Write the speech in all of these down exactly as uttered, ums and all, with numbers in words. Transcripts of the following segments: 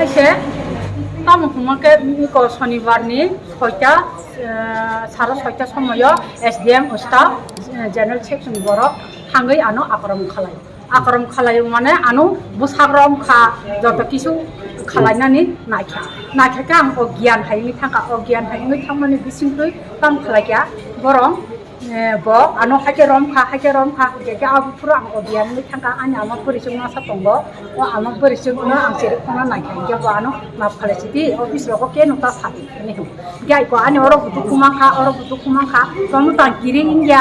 Se tamo hwnma khe iko sonibar ni soita, eh, saro soita somoyo S D M staff, eh, general section borok thangwi ano akorom khalai. Akorom khalai mane ano bwsakrom kha, joto kisu khalainani naikha. Naikha khe ang o giyan hai wngwi thangkha, o giyan hai wngwi thangmani bisingtwi tamo khalai kha borok. Eh, bo ano haikhe rom kha, haikhe rom kha, hingkhe khe abo phuru ang o biyang wngwi thangkha, ani ama bwrwi chwng masa tongo, o ama bwrwi chwngno ang cherwi khongna naikha, hingkhe bo ano map khalai sidi, office rogo khe nokta sadi, hinwi hwn. Hingkhe ai ko ani oro bo dukhu mankha, oro bo dukhu mankha, tongno tang kiri wngya,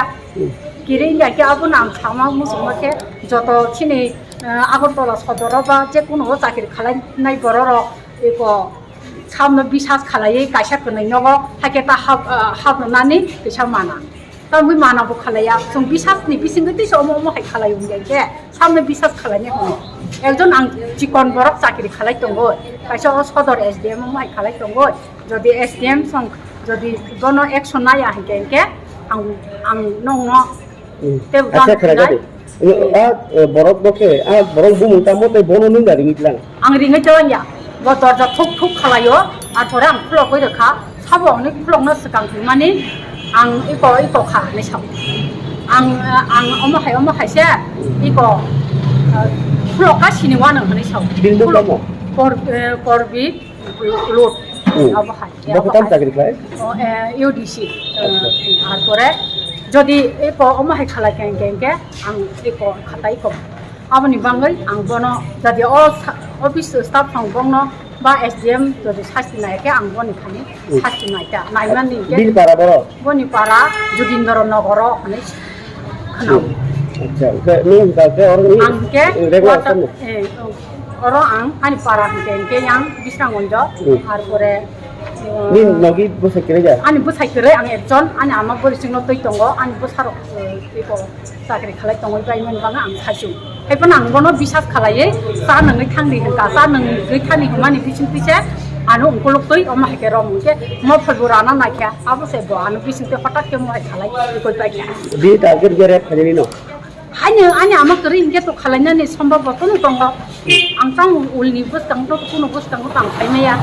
kiri wngya khe abono ang sama muchungma khe joto chini, eh, Agartala sodoro ba jekunu o chakri khalainai bororok eko samno bisas khalaiwi kaisa kwnwi nogo, haikhe ta hap, ah, hap rwnani kisa mana. Tamwi mana bo khalaiya, chwng bisas ni bisingtwi tisa omo omo hai khalai wngya khe, samno bisas khalaini hwnwi. Ekjon ang chikon borok chakri khalai tongoi, kaisa o sodor S D M omo hai khalai tongoi. Jodi S D M song, jodi bono action naya hinkhe, hinkhe ang, ang nongno Hmm. Tei Acha jang khwna nai. Gadi. Ino, a, eh, borok bo khe, a, borok bumung tamo tei bono nung da ringwi tlang. Ang ringwi tlang ya. Bo dorja thuk thuk khalaio, ar pore ang khulogwi rwkha. Sabo hwnwi khulokno swkang hwnmani ang iko, iko kha hwnwi sao. Ang, eh, ang omo hai, omo hai se iko, eh, khulok ka sini wano hwnwi sao. Bini mung Khulok tamo? Kor-, eh, Korbi. Load. Hmm. Abo hai. Bo khe tam chakri khlai? O, eh, U D C. Eh, Acha. Ar pore jodi eko omo hai khalai khe, khe, khe ang eko khatai ko. Aboni bangwi ang bono jodi o sa-, office staff rok bongno ba S D M jodi sasti nai khe ang boni thani Hmm. sasti nai ta. Nai mani khe Bini para boro? Boni para Jogindra Nogoro hwnwi khwnao. Hmm. Acha, khe nung hwnkha khe oro ni Ang khe regular water, tamo? Eh, oro ang ani para hwnkhe, hwnkhe yang Bisramganjo, Hmm. ar pore, eh, Ni nogi bwsai kwrwi da? Ani bwsai kwrwi ang ekjon, ani ama bwrwi chwngno twi tongo, ani bwsarok, eh, eko chakri khalai tongwi bai mani bagwi ang saichung. Haiphano ang bono bisas khalaiwi cha nungwi thangdi hwnkha, cha nungwi thangdi hwnmani bising twi se ano ungkuluk twi omo hai khe rom hwnkhe mo phaibo rana naikha, abo se bo ano bising twi hotak khe mo hai khalai twi koi paikha. Bini target khe rep khainani no? Haino ani ama kwrwi hinkhe to khalainani sombab bo tono tongo. Ang tang ulni bwskang to kuno bwskang to ang khaimaya.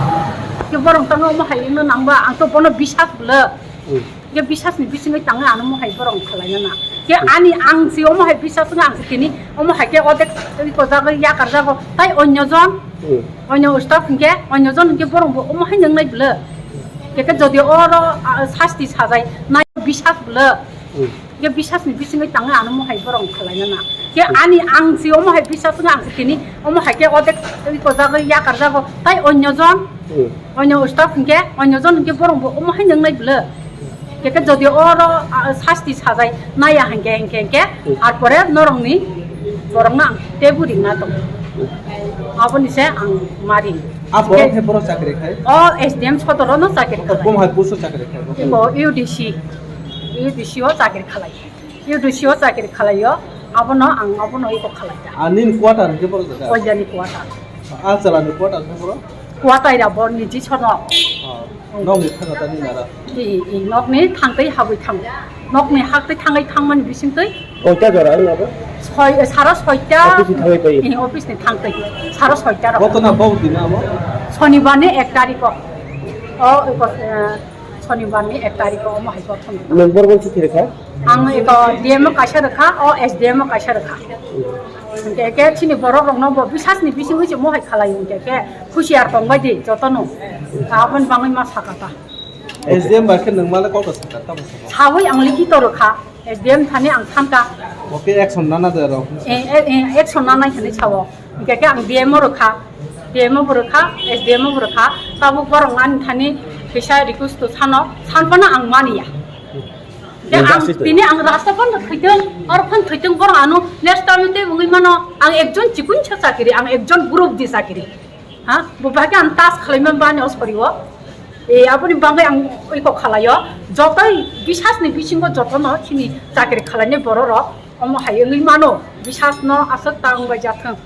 Ke borok tang omo hai wngno nangba ang to bono bisas bwle. Hmm. Ke bisas ni bisingwi tang ano mo hai borok khalainana. Ke Hmm. ani ang si omo hai bisas wngna ang si tini omo hai ke odek ko jago yakar jago tai onyo jon. Hmm. Onyo staff hinkhe onyo jon hinkhe borok bo omo hai nang nai bwle. Ke ke jodi oro, ah, sasti sajai nai bisas bwle. Hmm. Ke bisas ni bisingwi tangwi ano mohai borok khwlaina na. Ke Hmm. ani ang si omo hai bisas wngkha ang si tini omo hai ke odek iko jago yakar jago tai onyo jon, Hmm. onyo staff hinkhe onyo jon hinkhe borok bo omo hai nang nai bwle. Ke ke jodi oro, ah, sasti sajai naya hinkhe hinkhe hinkhe Hmm. ar pore norok ni borok no ang tebu ringna tong. Hmm. Aboni se ang mari. A borok Ke- he borok chakri khai? O S D M sodoro no chakri khai. Bom hai post o chakri khai? Iko U D C. U D C o chakri khalai. U D C o chakri khalaio, abono ang abono iko khalai da. A nini quarter hwnkhe borok jaga? Oijani quarter. A chalani quarter hwnkhe borok? Quarter ya bo niji sono. Ah, nokni thangata nini ara? I, i, nokni thangtwi habwi thang. Nokni haktwi thangwi thangmani bisingtwi. Koita jora wng abo? Soi, saro soita. Office ni thangwi pai? I, office ni thangtwi. Saro soita rok. Koto na bau dina abo? Sonibar ni ek tarikh o. O, iko, eh, Sonibar ni ek tarikh o omo hai kothon. Nwng borok se thiri kha? Ang eko D M o kaisa rwkha, o S D M o kaisa rwkha. Hwnkhe khe chini borok rokno bo bisas ni bisingwi se mohai khalai hwnkhe khe khusi ar tongbai di jotono. Aboni bangwi ma saka ta. S D M bai khe nwng male kok sakha tamo sakha? Sawi ang likhi to rwkha, S D M thani ang thanka. Bo khe action nana de rok. Eh, eh, eh, action nanai hinwi sao. Hingke khe ang D M o rwkha, D M o bo rwkha, S D M o bo rwkha, tabuk borok ani thani kisa request to sano, sanphano ang mani ya. Ke ang tini ang rasta phano thwitwng, aro phano thwitwng borok ano next time tei wngwi mano, ang ekjon chikun sa chakiri, ang ekjon group di chakiri. Ha, bo bahai khe ang tas khwlaima bani o sori o. E, aboni bangwi ang oi kok khwlaio, jotoi bisas ni bisingo jotono chini chakiri khwlainai borok rok, omo hai wngwi mano, bisas no aswk ta wngbai jathwng.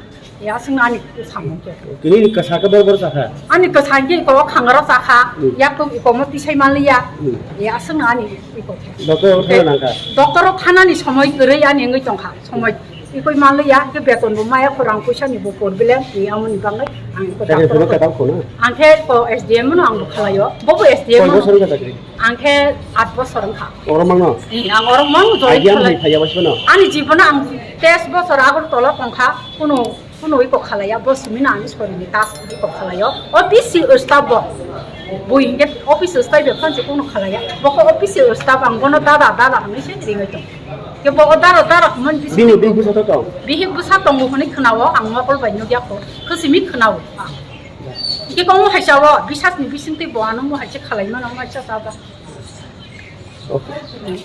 Ya, aswkno ani samung khe. Tini ni kwsa khe bor bor sakha? Ani kwsa khe iko khangaro sakha, Hmm. yak tok iko mo tisai manliya. Hmm. Ya, aswkno ani iko khe. Doctor o thana nangkha? Doctor o thanani somoi kwrwi ani wngwi tongkha, somoi. Ikoi manliya, ke beton bo maya, khorang puisa ni bo problem, ni amoni bangwi ang ko Chakri daktor phano ko. Kadam khuna? Ang khe ko S D M no ang bo khalayo, bo bo S D M Koi no. Bosor wngkha chakri? Ang khe aat bosor wngkha. Oro mangno? Ni ang oro mang join Idea khalai. Hai phaiya bosor no? Ani jibono ang teis bosor Agartala tongkha, kuno, kuno iko khalaiya, bo simi no ani sori ni tas iko khalayo. O P C staff bo. Bui hingke office staff be khanse kuno khalaiya. Bo ko office staff ang bono dada, dada hwnwi se ringwi tong. Ke bo o daro daro hwnmani bisi Bini twi bihik bwsa to tong? Bihik bwsa tongo hwnwi khwnao, ang mokol bai nukya kho, khwsimi khwnao. Ke komo haisa o, bisas ni bising twi bo ano mo haisa khalai mano, mo haisa ta ta. Okay.